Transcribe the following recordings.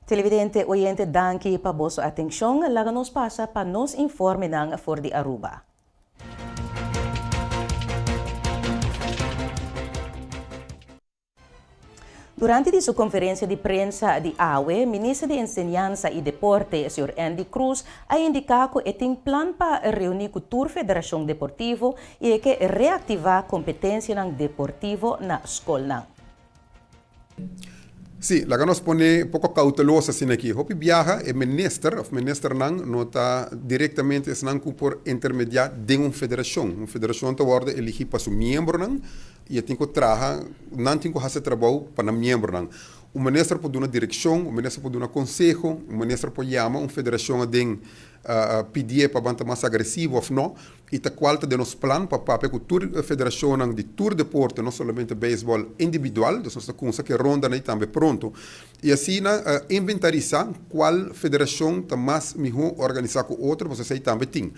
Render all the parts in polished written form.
Televidente oyente danki pa boso atencion, laga nos pasa pa nos informenan for di Aruba. Durante di su conferencia di prensa di awe, Minister di Enseñansa y Deporte, señor Endy Croes, a indica cu e tin plan pa reuni cu tur federacion deportivo y e ke reactiva competencianan deportivo na scolnan. Sí, laga nos pone poko kauteloso asina aki. Hopi biaha e minister òf ministernan no ta direktamente esnan ku por intermediá den un federashon. Un federashon ta wòrdu eligí pa su miembronan i e tin ku traha, nan tin ku hasi e trabou pa nan miembronan. Un minister por duna direkshon, un minister por duna konseho, un minister por yama un federashon aden pidié pa ban ta mas agresivo òf no. I ta kual ta den nos plan pa papia ku tur federashonnan di tur deporte, no solamente beisbòl individual, dus nos ta kumsa ku e rondanan ei tambe pronto. I asina inventarisá kual federashon ta mas mihó organisá ku otro, pasobra esei tambe tin.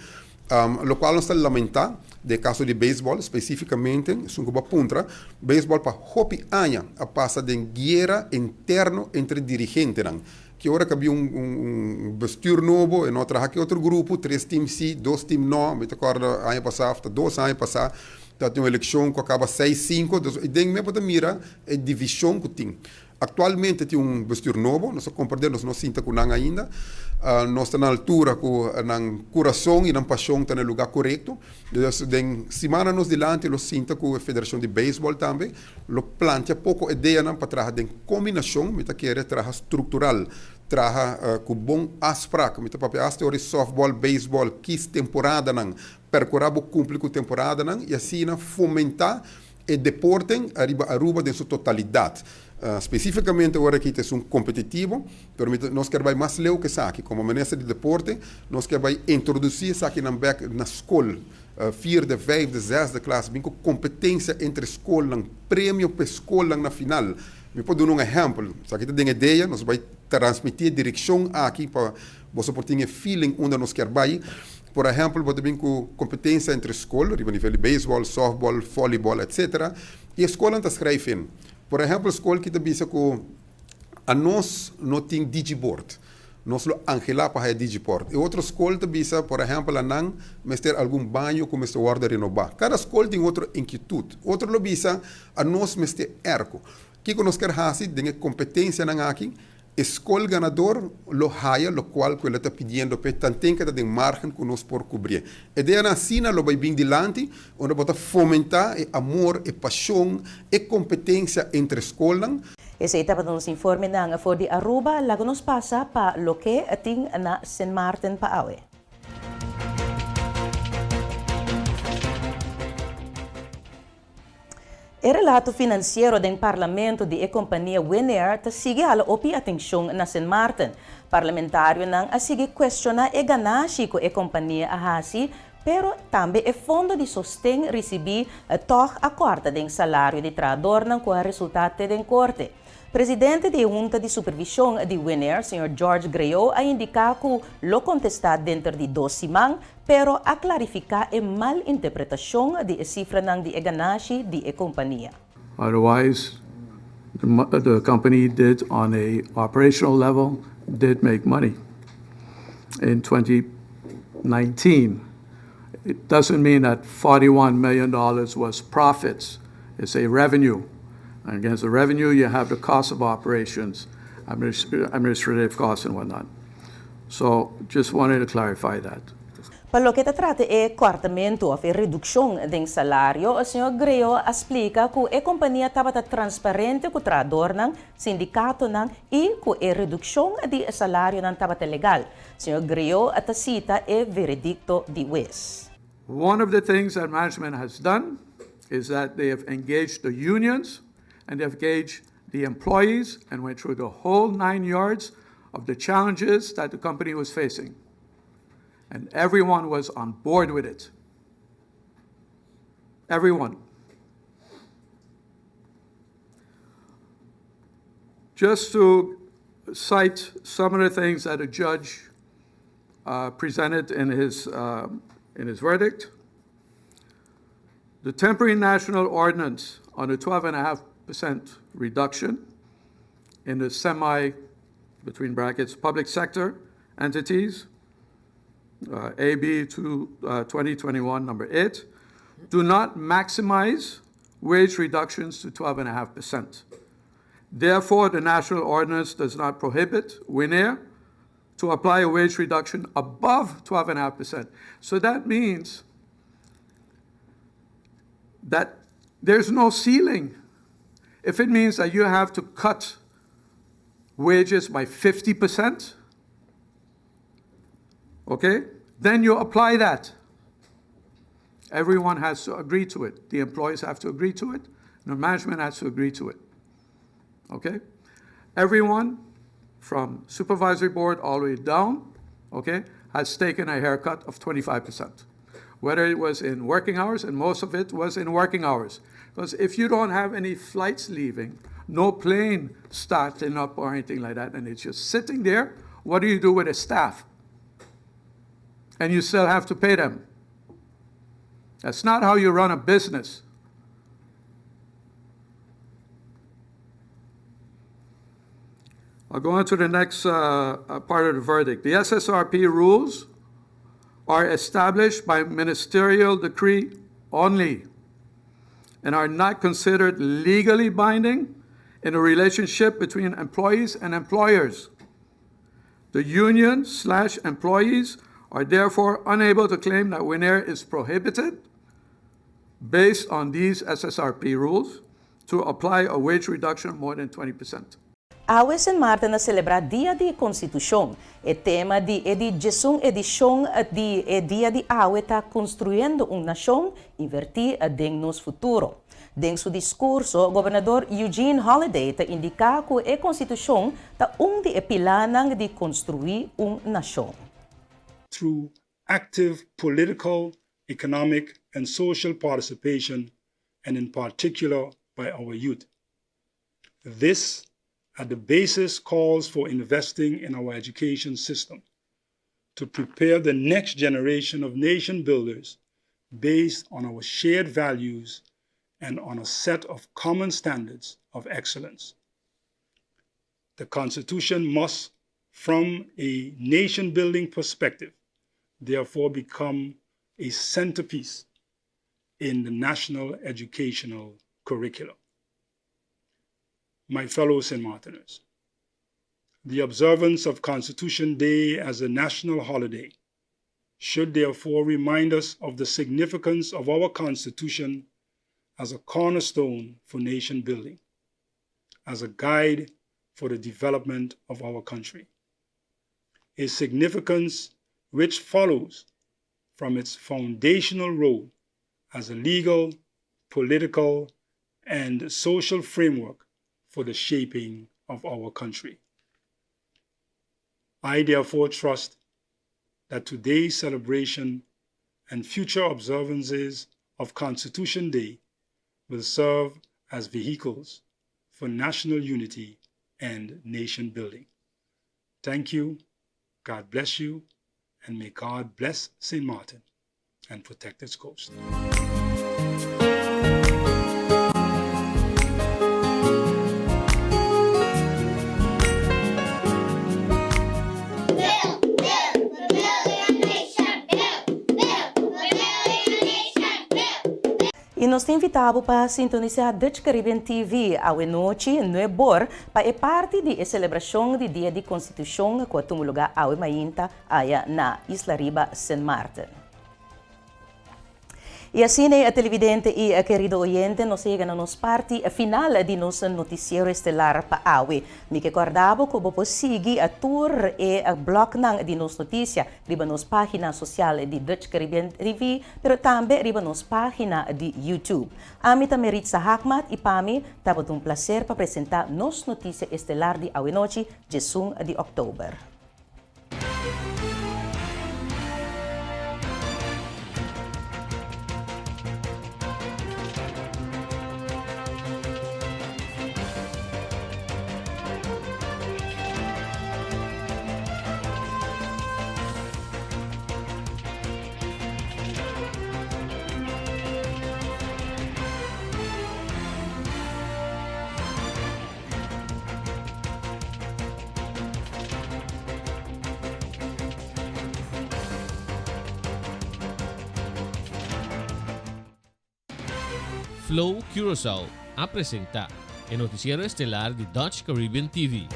Lokual nos ta lamentá den e kaso di beisbòl, spesífikamente esun ku bo a puntra, beisbòl pa hopi aña a pasa den guera interno entre dirigentenan. Ki ora ku a bin un bestuur nobo e no a traha ki otro grupo, tres team si, dos team no, mi ta kòrda aña pasá òf ta dos aña pasá ta tin un elekshon ku a kaba seis sinku, dus den mi bo ta mira e divishon ku tin. Aktualmente tin un bestuur nobo, nos a komprendé, nos no sinta ku nan ainda, nos ta na altura ku nan kurason i nan pashon ta na e lugá korekto, dus den simannan nos dilanti lo sinta ku e federashon di beisbòl tambe. Lo plantia poko ideanan pa traha den kombinashon, mi ta kere traha struktural, traha ku bon afsprak, mi ta papia hasta ora di sòftbòl, beisbòl, kis temporadanan, perkurá bo kumpli ku temporadanan i asina fomentá e deporten ariba Aruba den su totalidat. Spesífikamente ora aki ta esun kompetitivo, pero mi ta nos kier bai mas leu ku esaki. Komo minister di deporte nos kier bai introdusí esakinan bèk na skol. Vierde, vijfde, zesde klas bin ku kompetensia entre skolnan, premio pa e skolnan na final. Mi por duna un ehèmpel, esaki ta den e dea, nos bai transmití e direkshon aki pa boso por tin e feeling unda nos kier bai. Por ehèmpel, bo ta bin ku kompetensia entre skol riba nivel di beisbòl, sòftbòl, vòlibòl, etsetera, i e skolnan ta skrijf in. Por ehèmpel, skol ki ta bisa ku anos no tin digibord. Nos lo anhelá pa haya Digiport. E otro skol ta bisa, por ehèmpel, a nan mester algun baño ku mester wòrdu renobá. Kada skol tin otro inkietut. Otro lo bisa, a nos mester èrko. Kiko nos kier hasi den e kompetensianan aki? E skol ganador lo haya lokual ku e lo ta pidiendo p'e tanten ku e ta den márgen ku nos por kubrié. E deanan asina lo bai bin dilanti unda bo ta fomentá e amor, e pashon, e kompetensia entre skolnan. Esei tabata nos informenan for di Aruba, laga nos pasa pa loke tin na Sint Maarten pa awe. E relato finansiero den parlamento di e kompania Winair ta sigui hala hopi atenshon na Sint Maarten. Parlamentarionan a sigui kuestioná e ganashi ku e kompania a hasi, pero tambe e fondo di sosten risibí tòg a kòrta den salario di trahadornan ku a resultá te den korte. Presidente di e Hunta di Supervishon di Winair, señor George Greaux a indiká ku lo kontestá denter di dos siman, pero a klarifiká e mal interpretashon di e sifranan di e ganashi di e kompania. Otherwise, the company did on a operational level did make money in 2019. It doesn't mean that 41 million dollars was profits. It's a revenue. And against the revenue, you have the cost of operations, administrative costs and whatnot. So just wanted to clarify that. Pa loke ta trata e kòrtamentu òf e redukshon den salario, señor Greo a splika ku e kompania tabata transparente ku trahadornan, sindikatonan i ku e redukshon di e salarionan tabata legal. Señor Greo ta sita e veredikto di wes. One of the things that management has done is that they have engaged the unions and they have engaged the employees and went through the whole nine yards of the challenges that the company was facing. And everyone was on board with it. Everyone. Just to cite some of the things that a judge uh, presented in his, uh, in his verdict, the temporary national ordinance on a 12.5% reduction in the semi between brackets, public sector entities, uh, AB to, uh, 2021, number 8, do not maximize wage reductions to 12.5%. Therefore, the national ordinance does not prohibit Winair to apply a wage reduction above 12.5%. So that means that there's no ceiling. If it means that you have to cut wages by 50%, okay, then you apply that. Everyone has to agree to it. The employees have to agree to it, and the management has to agree to it. Okay? Everyone from supervisory board all the way down, okay, has taken a haircut of 25%. Whether it was in working hours, and most of it was in working hours. Because if you don't have any flights leaving, no plane starting up or anything like that, and it's just sitting there, what do you do with the staff? And you still have to pay them. That's not how you run a business. I'll go on to the next uh, uh, part of the verdict. The SSRP rules are established by ministerial decree only and are not considered legally binding in the relationship between employees and employers. The union slash employees are therefore unable to claim that Winair is prohibited based on these SSRP rules to apply a wage reduction of more than 20%. Awe Sint Maarten a selebrá Dia di Konstitushon. E tema di e di djesun edishon di e dia di awe ta Konstruyendo un Nashon, Invertí den nos Futuro. Den su diskurso, Gobernador Eugene Holiday ta indiká ku e Konstitushon ta un di e pilánan di konstruí un nashon. Through active political, economic and social participation and in particular by our youth. This, at the basis, calls for investing in our education system to prepare the next generation of nation builders based on our shared values and on a set of common standards of excellence. The Constitution must, from a nation building perspective, therefore become a centerpiece in the national educational curriculum. My fellow St. Martiners, the observance of Constitution Day as a national holiday should therefore remind us of the significance of our Constitution as a cornerstone for nation building, as a guide for the development of our country. A significance which follows from its foundational role as a legal, political, and social framework for the shaping of our country. I therefore trust that today's celebration and future observances of Constitution Day will serve as vehicles for national unity and nation building. Thank you. God bless you. And may God bless St. Martin and protect its coast. I nos ta invitá bo pa sintonisá Dutch Caribbean TV awe nochi nuebor pa e parti di e selebrashon di Dia di Konstitushon ku a tuma lugá awe mainta aya na Isla Riba, Sint Maarten. I asina e televidente i kerido oyente nos a yega na nos parti final di nos notisiero estelar pa awe. Mi ke kòrda bo ku bo por sigui tur e blòknan di nos notisia riba nos página sosial di Dutch Caribbean TV, pero tambe riba nos página di YouTube. Ami ta Meritza Haakmat i pa mi tabata un plaser pa presentá nos notisia estelar di awenochi, djesun di òktober. Flow Curaçao a presentá e notisiero estelar di Dutch Caribbean TV.